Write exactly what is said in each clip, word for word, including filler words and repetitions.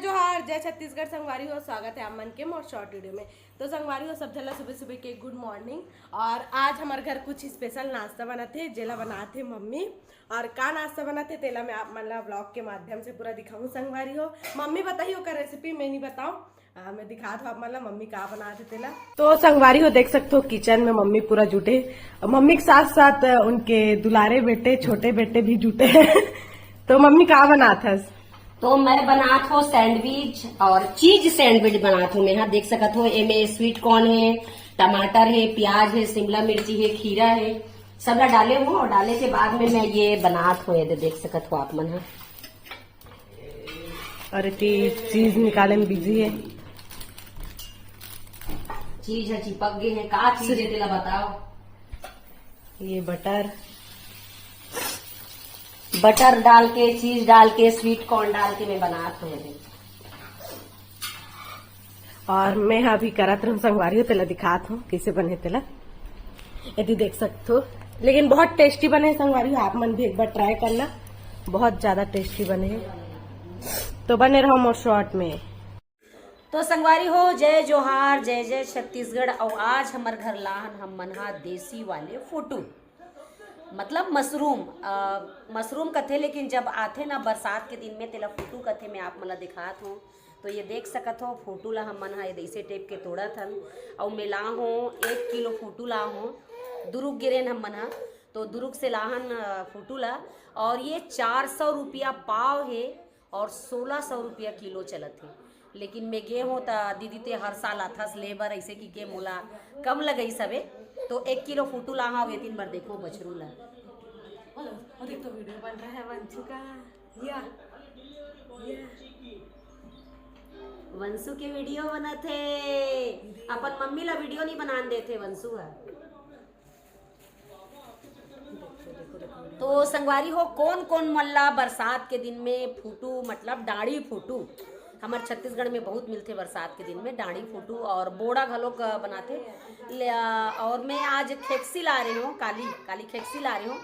जोहार, जय छत्तीसगढ़ संगवारी हो, स्वागत है आप मन के मोर शॉर्ट वीडियो में। तो संगवारी हो, सब झन ला सुबह सुबह के गुड मॉर्निंग। और आज हमर घर कुछ स्पेशल नाश्ता बनत हे, जेला बनात हे मम्मी। और का नाश्ता बनत हे, तेला मैं आप मन ला व्लॉग के माध्यम से पूरा दिखाऊं संगवारी हो। मम्मी बताही ओकर रेसिपी, मैं नहीं बताऊं। आ, मैं दिखात हूँ आप मन ला मम्मी का बनात हे तेला। तो संगवारी हो, देख सकते हो किचन में मम्मी पूरा जुटे। मम्मी के साथ साथ उनके दुलारे बेटे, छोटे बेटे भी जुटे हैं। तो मम्मी का बनात हस? तो मैं बनात हो सैंडविच और चीज सैंडविच बनात हो मैं। यहाँ देख सकत हो, एमे स्वीट कॉर्न है, टमाटर है, प्याज है, शिमला मिर्ची है, खीरा है, सब ला डाले हो और डाले के बाद में मैं ये बनात हो। ये दे-, देख सकत हो आप मन ह। अरे ती चीज निकाले में बिजी है। चीज है चिपक गए है, का चीज है तेला बताओ। ये बटर, बटर डाल के, चीज डाल के, स्वीट कॉर्न डाल के मैं बनात हूँ अभी। और मैं अभी करत रहूँ संगवारी हो, तेला दिखात हूँ कैसे बने तेला। यदि देख सकते हो, लेकिन बहुत टेस्टी बने संगवारी हो, आप मन भी एक बार ट्राई करना, बहुत ज्यादा टेस्टी बने। तो बने रहो मोर शॉर्ट में। तो संगवारी हो, जय जोहार, जय जय छत्तीसगढ़। और आज हमर घर लाहन हम मन हा देसी वाले फोटू, मतलब मशरूम, अ, मशरूम कथे, लेकिन जब आथे ना बरसात के दिन में, तेला फोटू कथे। मैं आप मन ला दिखात हूँ। तो ये देख सकत हो, फोटू ला हम मन हा ये ऐसे टेप के तोड़त हन। और मैं ला हूँ एक किलो फोटू ला हूँ, दुरुग गिरेन हम मन हा, तो दुरुग से लाहन अ, फोटू ला। और ये चार सौ रुपया पाव है और सोलह सौ रुपया किलो चलत हे। लेकिन मैं गे हों त दीदी ते हर साल आथस ले बर, ऐसे कि के मोला कम लगई सबे। तो एक किलो फोटू ला हव, ये तीन बार देखो बछरू ला। हेलो, अरे तो वीडियो बन रहा है वंशु का। या, या। वंशु के वीडियो बनत हे, अपन मम्मी ला वीडियो नहीं बनान देथे वंशु ह। तो संगवारी हो, कौन कौन मन ला बरसात के दिन में फूटू, मतलब डांड़ी फूटू, हमर छत्तीसगढ़ में बहुत मिलथे बरसात के दिन में डांड़ी फूटू, और बोड़ा घलोक बनाथे। ले, और मैं आज खेकसी ला रही हूँ, काली काली खेकसी ला रही हूँ।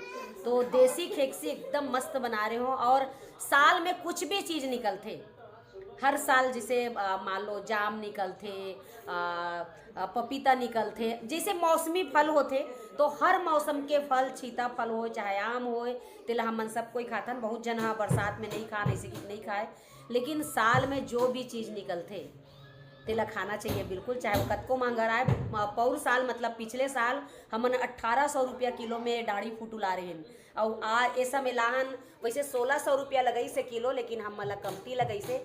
तो देसी खेकसी एकदम मस्त बना रही हूँ। और साल में कुछ भी चीज निकलथे, हर साल जैसे, अ, मान लो जाम निकलथे, अ, अ, पपीता निकलथे, जैसे मौसमी फल होथे, तो हर मौसम के फल, सीताफल होय चाहे आम होय, तेला हमन सब कोई खाथन। बहुत झन ह बरसात में नहीं खान, ऐसे कि नहीं खाए, लेकिन साल में जो भी चीज निकलथे, तेला खाना चाहिए बिल्कुल, चाहे वो कतको महंगा रहे। म-, पौर साल, मतलब पिछले साल हमन अट्ठारह सौ रुपया किलो में डांड़ी फूटू ला रहे हैं, और आ ऐसा में लाहन वैसे सोलह सौ रुपया लगई से किलो, लेकिन हम मन ला कमती लगई से,